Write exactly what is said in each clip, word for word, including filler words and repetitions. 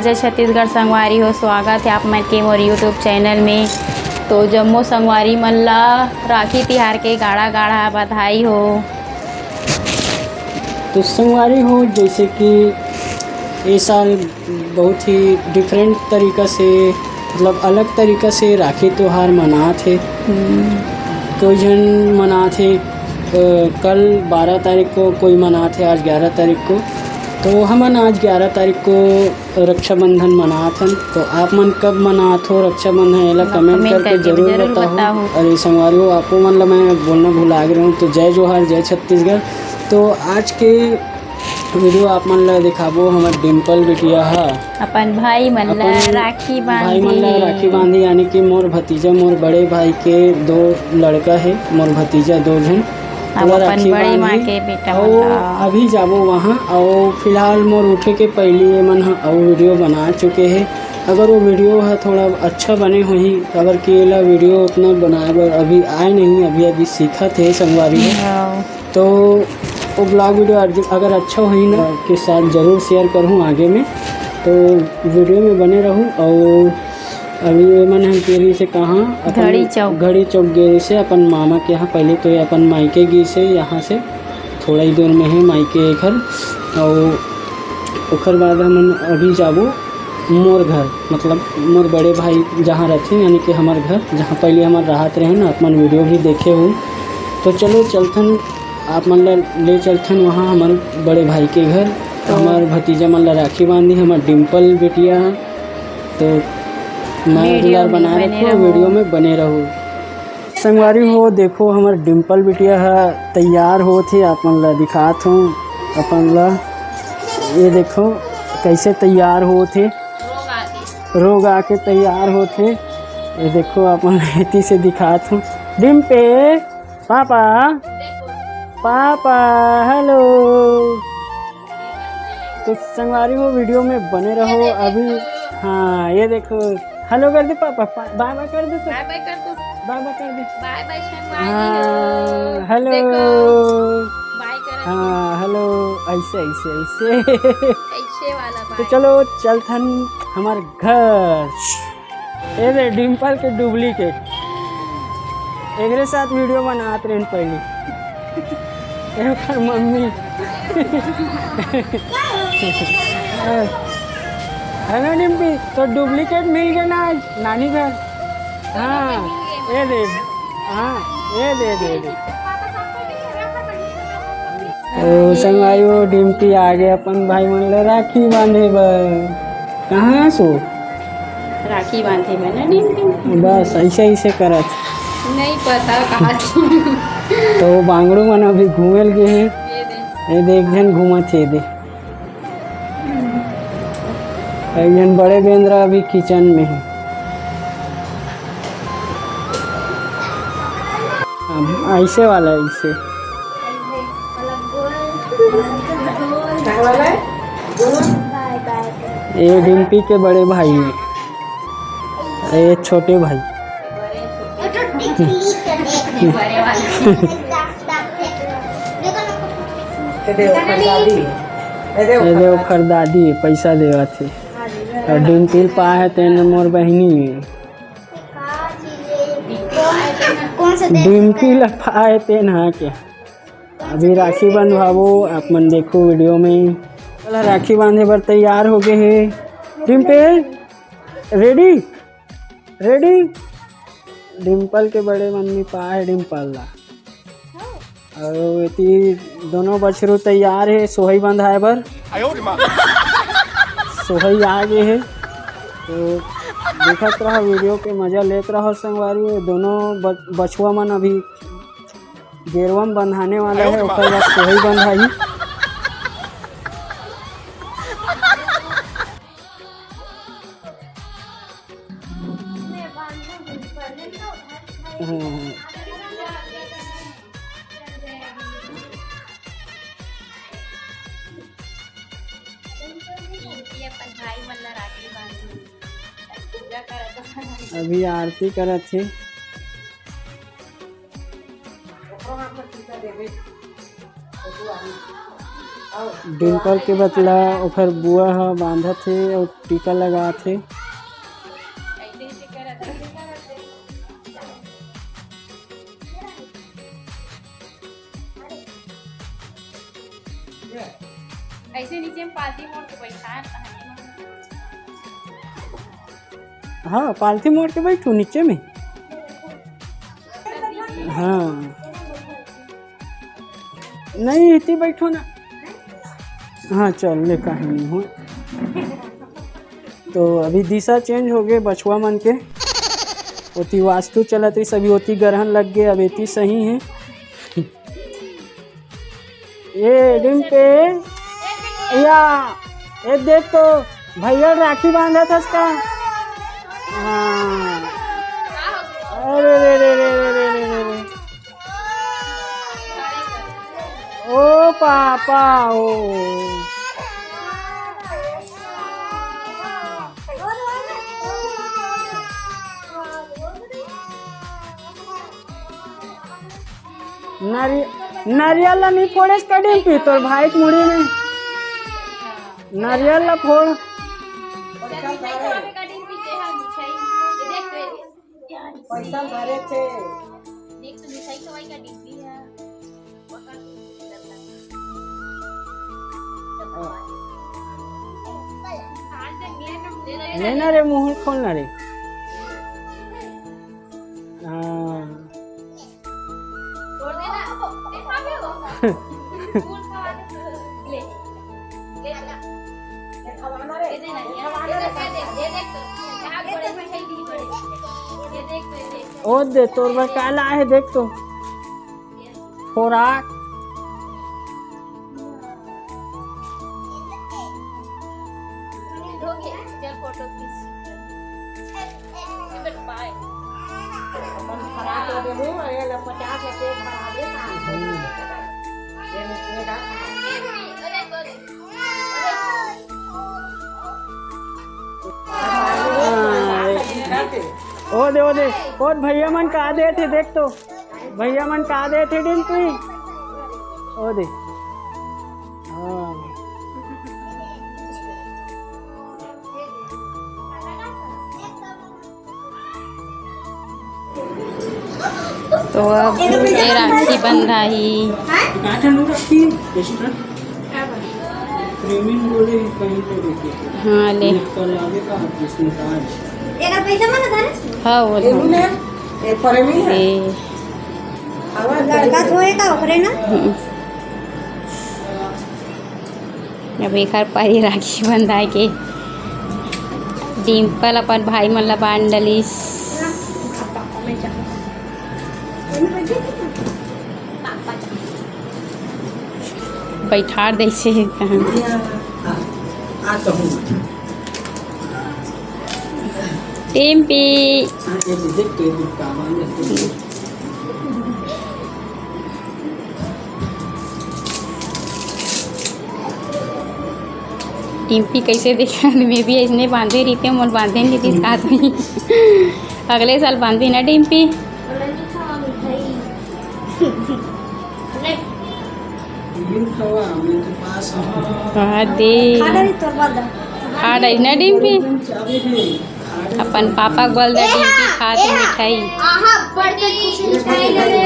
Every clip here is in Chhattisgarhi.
जय छत्तीसगढ़ संगवारी हो, स्वागत है आप मन के मोर YouTube चैनल में। तो जम्मो संगवारी मन ला राखी तिहार के गाड़ा गाड़ा बधाई हो। तो संगवारी हो, जैसे कि ये साल बहुत ही डिफरेंट तरीका से, मतलब अलग तरीका से राखी त्योहार मनात हे। कोई झन मनात हे, अ, कल बारह तारीख को, कोई मनात हे आज ग्यारह तारीख को। तो हमन आज ग्यारह तारीख को रक्षाबंधन मनात हन। तो आप मन कब मनात हो रक्षाबंधन, एला कमेंट करके जरूर बताहू। अरे संगवारी हो, आपो मन ला मैं बोलना भुला गे रहूँ, तो जय जोहार, जय छत्तीसगढ़। तो आज के वीडियो आप मन ला दिखाबो, हमर डिम्पल बिटिया ह अपन भाई मन ला राखी बांधी, यानी कि मोर भतीजा, मोर बड़े भाई के दो लड़का हे, मोर भतीजा दो झन। अब अपन बड़े माँ के बेटा मन ला। अभी जाबो वहाँ, अउ फिलहाल मोर उठे के पहिली ये मन ह अउ वीडियो बना चुके हे। अगर वो वीडियो ह थोड़ा अच्छा बने होही, काबर कि एला वीडियो उतना बनाए बर अभी आए नहीं, अभी अभी सीखत हे संगवारी हो। तो वो ब्लॉग वीडियो अगर अच्छा होही ना, के साथ जरूर शेयर करहूँ आगे में। तो वीडियो में बने रहू। अउ अभी ये मन ह गे रिहिसे कहाँ, घड़ी चौक। घड़ी चौक गे रिहिसे अपन मामा के यहाँ। पहले तो ये अपन मायके गिसे, यहाँ से थोड़ा ही दूर में है मायके घर। अउ ओकर बाद हमन अभी जाबो मोर घर, मतलब मोर बड़े भाई जहाँ रहथे, यानी कि हमर घर, जहाँ पहले हमर रहत रहे ना, आप मन वीडियो भी देखे हो। तो चलो चलथन, आप मन ला ले चलथन वहाँ हमर बड़े भाई के घर। तो हमर भतीजा मन ला राखी बांधी, हमर डिम्पल बिटिया। तो मैं वीडियो दुलार में बना रखो, वीडियो में बने रहो। संगवारी हो, देखो हमर डिम्पल बिटिया ह तैयार होत हे, आप मन ला दिखात हूँ अपन ला। ये देखो कैसे तैयार होत हे, रोग आके तैयार होत हे। ये देखो आप मन ला एती से दिखात हूँ। डिम्पे, पापा, पापा, हेलो। तो संगवारी हो, वीडियो में बने रहो। अभी हाँ, ये देखो, हेलो कर दे पापा, बाय बाय कर दे तो। बाय बाय कर दो। बाय बाय कर दे। बाय बाय संगवारी हो। हाँ, हेलो। देखो, बाय कर। हाँ, हेलो, ऐसे, ऐसे, ऐसे। ऐसे वाला बाय। तो चलो, चलथन हमर घर। ए दे, डिम्पल के डुप्लीकेट। एकरे साथ वीडियो बनात रहन पहली। एकर मम्मी। हेलो डिम्पी, तो डुप्लीकेट मिल गया ना आज नानी घर? हाँ, ये दे, हाँ, ये दे, दे, दे। ओ संगवारी हो, डिम्पी आ गे अपन भाई मन ले राखी बांधे बर। कहाँ सो? राखी बांधे बर ना डिम्पी। बस ऐसे, ऐसे करत। नहीं पता कहाँ से। तो बांगड़ू मन अभी घूमे ल गे हे। ये दे। ये दे, एक झन घूमत हे, ये दे। एक झन बड़े बेंदरा अभी किचन में हे। हाँ, ऐसे वाला, ऐसे। ये डिम्पी के बड़े भाई हे, ये छोटे भाई। ये दे ओखर दादी पैसा देवत हे। अउ डिम्पी ल पाए हे तेन मोर बहिनी हे। डिम्पी ल पाए तेन हा के। अभी राखी बंधवाबो, आप मन देखो वीडियो में। चला, राखी बांधे बर तैयार हो गए हे। डिम्पी, रेडी? रेडी? डिम्पल के बड़े मम्मी पाए हे डिम्पल ला। अउ एती दोनों बछरू तैयार हे सोहई बंधाए बर। सोहई आ गे हे, तो देखत रहो वीडियो के, मजा लेत रहो संगवारी। दोनों बछ-, बछुआ मन अभी गेरवा म बंधाने वाला हे, ओकर बाद सोहई बंधाही। हम्म। अपन भाई मन ला राखी बांधी। पूजा करत हे। अभी आरती करत हे। डिम्पल के बदला ओखर बुआ ह बांधत हे अउ टीका लगात हे। ऐसे नीचे में पालथी मोड़ के बैठा है। हाँ, पालथी मोड़ के बैठो नीचे में। हाँ, नहीं, इतनी बैठो ना। हाँ, चल ले, कहीं नहीं हो। तो अभी दिशा चेंज हो गए बछुआ मन के। ओती वास्तु चलत रही, सभी ओती ग्रहण लग गए, अब एती सही है। ये डिम्पे, या, ये देख तो, भैया राखी बांधत हस का? हाँ। अरे रे रे रे। ओ पापा, ओ। नारि-, नारियल ला नहीं फोड़े कटिंग पी तोर भाई के मुड़ी में। नारियल ला फोड़। पैसा भरे थे। देख तो मिठाई खवाई का डिब्बी है। लेना रे, मुंह खोलना रे। हाँ। छोड़ देना। देखा भी हो। फूल खवा दे। ले। ले ना। ये देख तो, यहाँ बड़े मिठाई दी बड़े। ये देख तो, ये देख। ओ दे, तोर बर का ला हे, देख तो। ये। खोराक। हो गया, चल फोटो खींच। अपन खराब हो गेलू, अरे ले पचास रुपये भरा दे, पाँच सौ। ये ले, ये का? हाँ, ओ दे, ओ दे, ओ भैया मन का देथे, देख तो, भैया मन का देथे डिम्पी, ओ दे, हाँ। तो अब ये राखी बंधाही। हाँ, ले। हाँ, वो ले। लड़का तो है का ओकरे ना? हम्म। अब एखर पारी राखी बंधाए के डिम्पल अपन भाई मन ला बांध डलिस। बैठार देसे हे कहाँ। डिम्पी। डिम्पी कैसे देखा? मैं भी ऐसने बांधे रहितेंव, मोर बांधे नहीं दिस का आदमी। अगले साल बांधी ना डिम्पी। हाँ दे। खा डरी ना डिम्पी। अपन पापा के बोल दे, डिम्पी खात हे मिठाई। आहा, बड़ के खुशी मिठाई ले ले।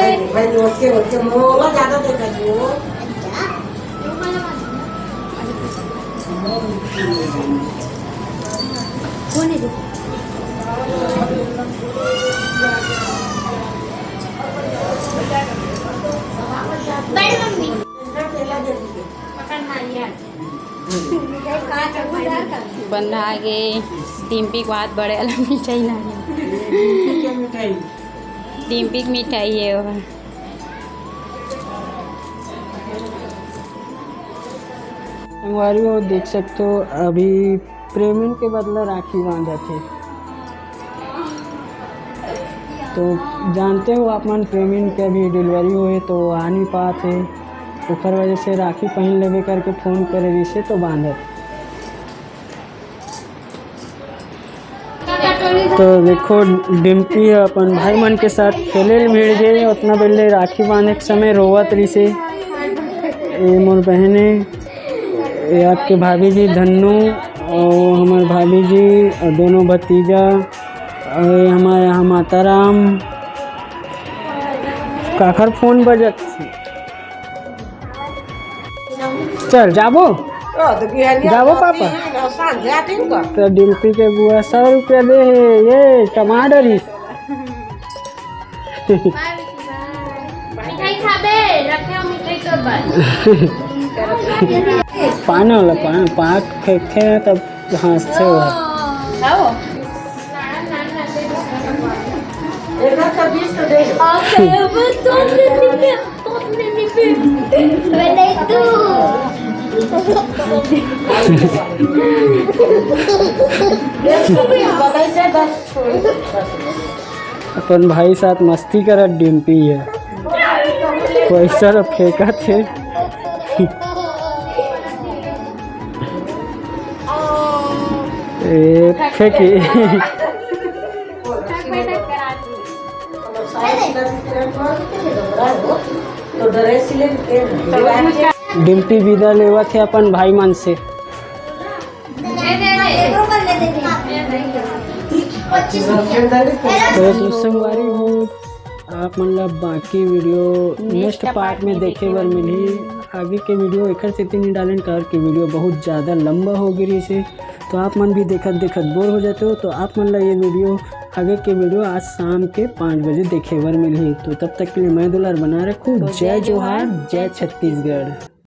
कौन है? बंधा गे, डिम्पी के बात बड़े वाला मिठाई ना हे। डिम्पी के मिठाई हे वो। संगवारी हो, देख सकते हो, अभी प्रेमिन के बदला राखी बांधत हे। तो जानते हो आप मन, प्रेमिन के अभी डिलीवरी होए तो आ नहीं पात हे, ओकर वजह से राखी पहन लेबे करके फोन करे रहिसे तो बांधत। तो देखो, डिम्पी ह अपन भाई मन के साथ खेले ल भिड़ गे। उतना बेर ले राखी बांधे के समय रोवत रहिसे। ए मोर बहन हे, ये आपके भाभी जी धन्नू, और हमारे भाभी जी, और दोनों भतीजा, और ये हमारे यहाँ माता राम। काखर फोन बजत हे? चल जाबो। जाबो पापा। तो डिम्पी के बुआ सौ रुपया दे हे, ये टमाटर ही। मिठाई खाबे, रखे हो मिठाई तोर बर। पान वाला पान, पाक खे, खे तब हाँसथे हो। खाओ। अपन भाई साथ मस्ती करत डिम्पी हे, पैसा ल फेंकत हे। ए, फेंकी। डिम्पी विदा लेवत हे अपन भाई मन से। तो संगवारी हो, आप मन ला बाकी वीडियो नेक्स्ट पार्ट में देखे बर मिलही। आगे के वीडियो एकर सेती नहीं डालेन, कार के वीडियो बहुत ज़्यादा लंबा हो गे रहिसे। तो आप मन भी देखत देखत बोर हो जाते हो, तो आप मन ला ये वीडियो, आगे के वीडियो आज शाम के पाँच बजे देखे बर मिलही। तो तब तक के लिए मैं दुलार बना रखूँ। जय जोहार, जय छत्तीसगढ़।